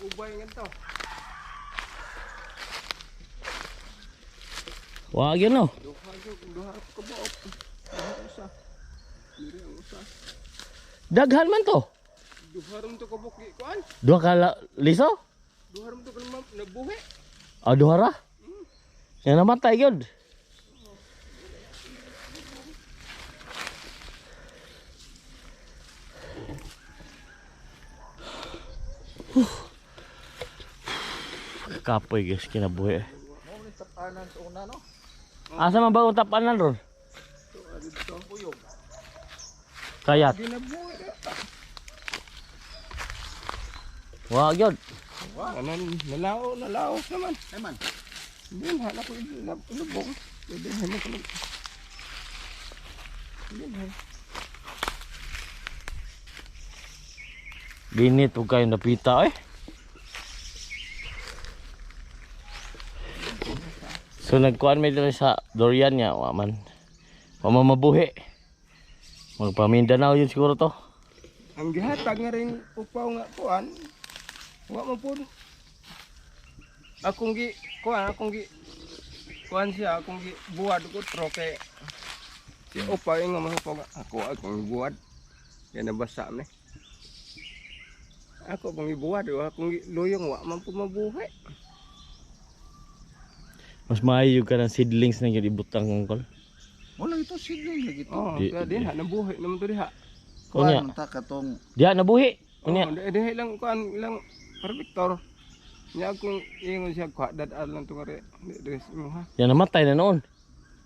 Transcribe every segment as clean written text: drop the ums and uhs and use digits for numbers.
Ubay nga to. Wa gyud no. Duha gyud, duha ka buok. Duha usa. Diri ang usa. Daghan man to. Duha ram to kabuk gi kuan. Duha ka liso? Duha ram to ka nabuhi. Ah, duha ra. Yan namatay gyud. Kapoy guys, kinabuhi. Mo ni tapanan sa una no. Asa man bagong tapanan ron? Dito. Uyog. Kayat. Ginabuhi ra. Wa gyud. Anan nalao, nalaos naman. Ay man. Hindi na ko ilubong. Pwede mo ko. Hindi na. Dinit ug kayo napita eh. So nagkuan may diri sa durian niya, wa man. Wa man mabuhi. Magpamindanao yun siguro to. Ang gihatag nga rin upaw nga kuan. Wa man pud. Akong gi kuan, akong gi kuan siya, akong gi buwad ko tro kay si upaw nga mahupaw nga ako akong gibuwad. Kay nabasa ni. Ako akong gibuwad, wa akong gi luyong wa man pud mabuhi. Mas maayo ka ng seedlings na gyud ibutang kol. Wala ito sidling lagi to. Oh, Di- kaya din ha nabuhi naman to diha. Unya. Kuan man ta katong Diha nabuhi. Unya. Oh, diha lang kuan lang Victor. Nya akong ingon siya kuha dad lang to ngari. Dress mo ha. Yan namatay na noon.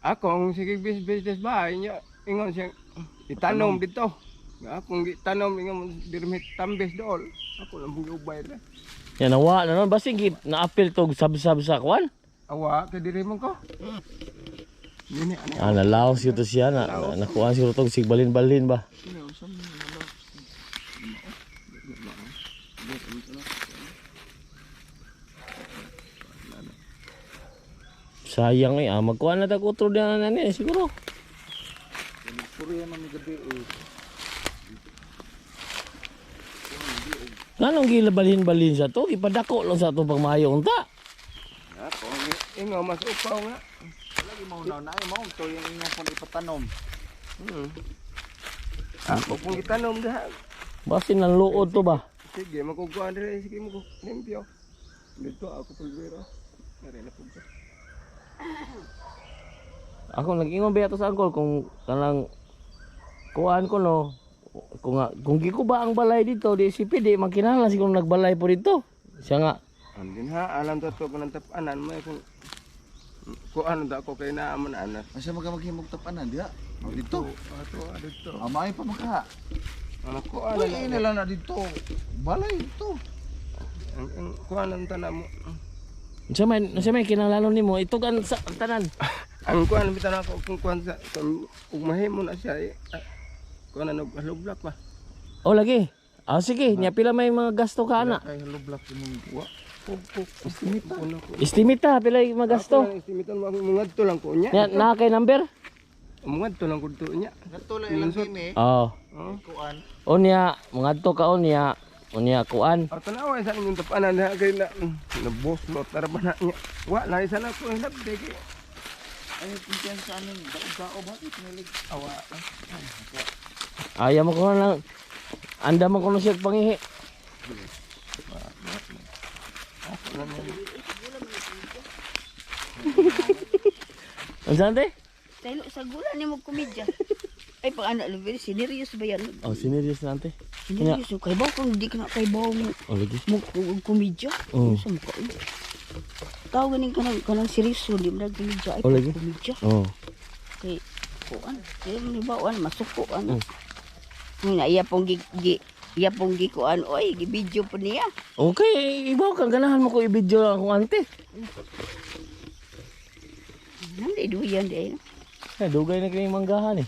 Ako ang sige business ba nya ingon siya itanom dito. Nga akong gitanom ingon mo dirmi tambes dool. Ako lang bugi ubay ra. Yan nawa na noon basig naapil to sab-sab sa kuan. Awa kay diri man ko. Nini ani. Ah, nalaos yun to siya na, na nakuha siguro to sigbalin-balin ba. Sayang eh, ah, magkuha na ta kutro na na niya siguro. Puro man ni gabi eh. Nganong gilabalhin-balhin sa to, ipadako lang sa to pag maayo unta. Ako ang ingon mas upaw nga. Lagi mo na na mo to yung inyong pun ipatanom. Ako pong gitanom diha. Basin ng luod to ba? Sige makukuha dire sige mo limpyo. Dito ako pulbero. Ngari na pud ko. Ako nag-ingon ba sa angkol kung kanang kuan ko no kung nga, kung giko ba ang balay dito di si PD magkinahanglan siguro nagbalay po dito. Siya nga Andin ha alam to to kanang tapanan mo kung kuan da ako kay naa man ana. Asa maga maghimog tapanan diha? Oh, dito. Ato dito. Amay pa maka. Ano kuan Uy, na ina lang na dito. Balay dito. ang kuan ang tanan mo. Unsa may kinahanglanon nimo itugan sa ang tanan. Ang kuan bitan ako kung kuan sa kung ug mahimo na siya eh, kuan na naghalublak pa. Oh lagi. Ah sige, nya pila may mga gasto ka ana. Kay hello black imong wa. Estimate ko. Estimate ta pila yung mga gasto. Estimate mo ako mangadto lang ko niya. Nya na kay number? Mangadto lang ko dito niya. Ngadto lang ilang kini. Oh. Oh. Kuan. Unya, mangadto ka unya. Unya kuan. Ato na sa inyong tapanan na kay na naboslot na ba na niya. Wa na isa na ko hinabdi kay Ay kumpiyansa aning dao bakit nilig. awa. Ayaw mo ko lang. Anda mo ko na siya pangihi. Ako lang yan. Unsa ante? Tayo sa gula ni mo komedya. Ay pag ano, very serious ba yan? Oh, sinerious na ante. Unya. Serious kay ba kung di ka na kay ba mo Oh lagi. mo komedya? Oo. Sa mukha. Tao ganing kanang kanang seryoso di mo komedya ay Oh, lagi. komedya. Oh. Kay kuan, kay mo ba kuan masuko ano. Nga iya pong gi, gi iya pong gi kuan oy, gi video po niya. Okay, ibaw ka ganahan mo ko i-video lang akong ante. Nang di duyan di. Eh, dugay na kayong manggahan eh.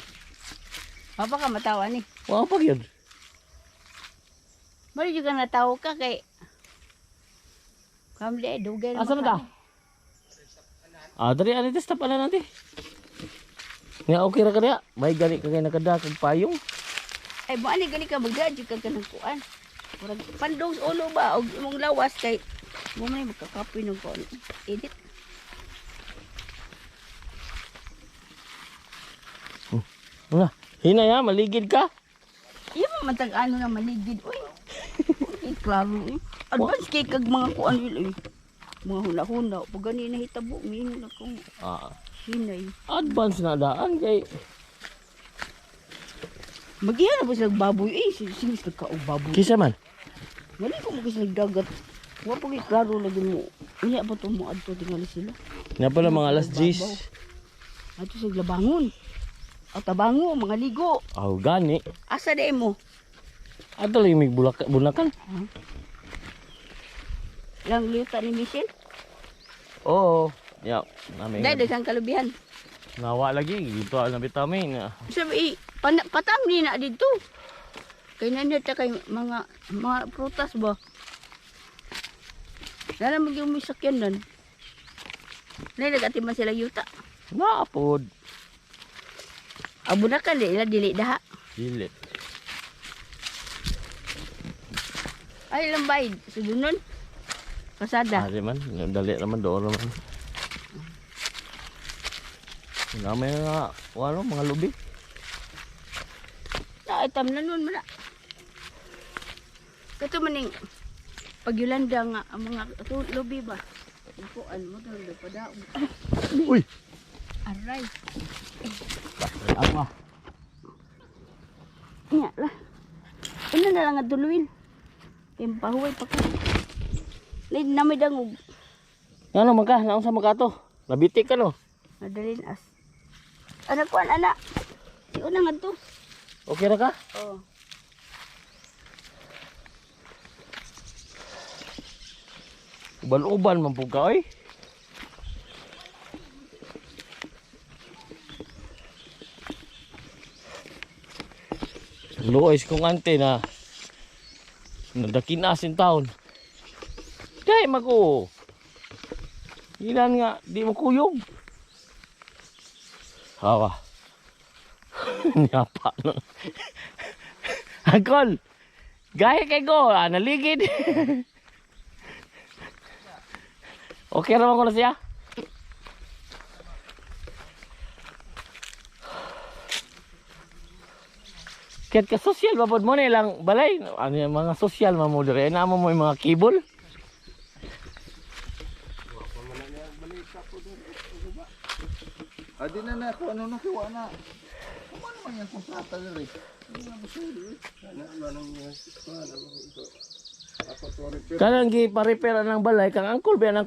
Mapa ka matawa ni. Wa pa gyud. Mali juga natawo ka kay Kam di dugay na Asa man ta? Ah, dali ani test pa na natin. Nga okay ra ka diha. May gani ka kay nakada kag payong. Ay, mo ani gani ka magdadyo ka kanang kuan. Murag pandong sa ulo ba og imong lawas kay mo man ay magkakapoy ng kuan. Edit. Wala. Hinay ha, maligid ka. Iya man man tag ano na maligid oy. Uy, klaro eh. Advance kay kag mga kuan yun eh. Mga huna-huna pag gani nahitabo miingon ako Ah, hinay. advance na daan kay Magihan na ba sila baboy eh? Singis ka og baboy. Kisa man. Wala ko mo sila dagat. Wa pa kay klaro lagi mo. Unya pa to mo adto tingali sila. Na pala mga alas 10. Adto sa labangon. At tabango mga ligo. Aw gani. Asa di mo? Ato lang may bulak bulakan. Lang luta ni Michelle. Oo. Ya, namin. Dai daghang kalubihan. Nawa lagi dito ang vitamin. Sabi patam ni na dito. Kay na ta kay mga mga prutas ba. Dala mo gyud mo sakyan nun. Nay nagati man sila yuta. Naapod. Abo na ka dili dili daha. Dili. Ay lambay sudunon. Pasada. Ari man, dali naman doon naman. Gamay na walo mga lubi. Na itam na nun man na. Kato maning pag Yolanda nga ang mga ato, lubi ba. Upuan mo doon padaog. Uy. Aray. Apa? Nya lah. Una na lang nga duluin. Kay pahuway pa ka. Nay namay dangog. Ngano man ka? Naunsa man ka to? Nabitik ka no? Madalin as. Anak kuan anak. Si una nga to. Okay ra ka? Oh. Uban-uban man pud ka oy. Luoy kong ante na nadakinas in taon. Kay mako. Ilan nga di mo kuyog. Hawa. Nyapa no. Angkol. Gaya kay ko, ah, naligid. Okay naman ko na siya. Kahit ka social ba pod mo na ilang balay, ano yung mga social man mo dire, na mo mo yung mga cable. Adi na na ako ano no kiwa na. Kuman man yung kontrata diri. Hindi na busuli. Sana manang kuan ako ito. Ako to repair. Kanang gi pa-repair ang balay kang angkol ba ang